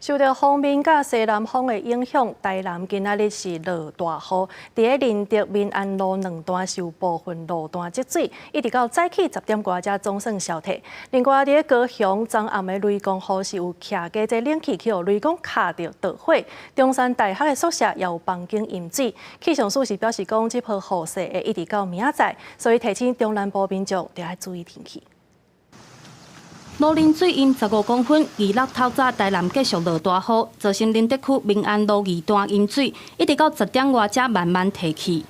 受著鋒面佮西南風的影響，台南今仔日是落大雨。佇咧仁德民安路兩段是有部分路段積水，一直到早起10點外才總算消退。另外，佇咧高雄，昨暗的雷公雨是有徛加這冷氣去予雷公敲著著火。中山大學的宿舍也有房間淹水。氣象署是表示講，這波雨勢會一直到明仔載，所以提醒中南部民眾著愛注意天氣。武陵水淹15公分，二六透早台南繼續落大雨，造成仁德區民安路二段淹水，一直到10點外才慢慢退去。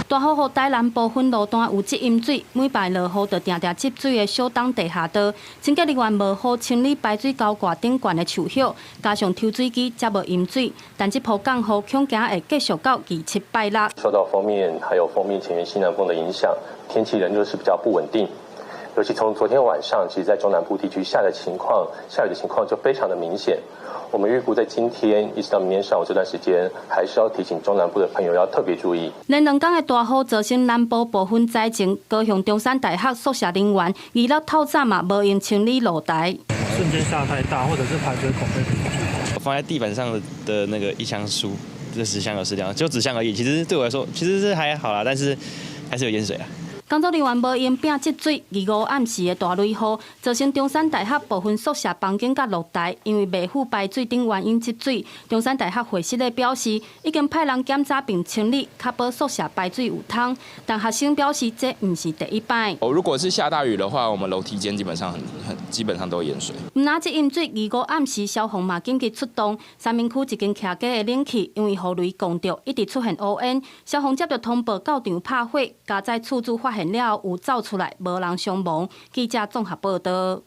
大雨予台南部分路段有積淹水，每擺落雨就定定積水的小東地下道，清潔人員無好清理排水溝蓋頂懸的樹葉，加上抽水機才無淹水。但這波降雨恐驚會繼續到二七拜六。受到鋒面還有鋒面前緣西南風的影響，天氣仍舊是比較不穩定。尤其從昨天晚上，其實在中南部地區下的情況，下雨的情況就非常的明顯。我們預估在今天一直到明天上午這段時間，還是要提醒中南部的朋友要特別注意。連2天的大雨造成南部部分災情，高雄中山大學宿舍人員二六透早嘛無閒清理露台。瞬間下太大，或者是排水孔被堵住。放在地板上的那個一箱書，這紙箱有濕掉，就紙箱而已。其實對我來說，其實是還好啦，但是還是有淹水啊。工作人員無閒摒積水，二五暗時的大雷雨，造成中山大學部分宿舍房間佮露台，因為未付排水等原因積水。中山大學會室咧表示，已經派人檢查並清理，確保宿舍排水有通。但學生表示，這毋是第一擺。哦，如果是下大雨的話，我們樓梯間基本上很基本上都淹水。毋但這淹水，二五暗時消防嘛緊急出動，三民區一間徛家的冷氣因為雨雷摃著，一直出現烏煙，消防接著通報到場拍火，佳哉厝主發現了後有走出來，無人傷亡。記者綜合報導。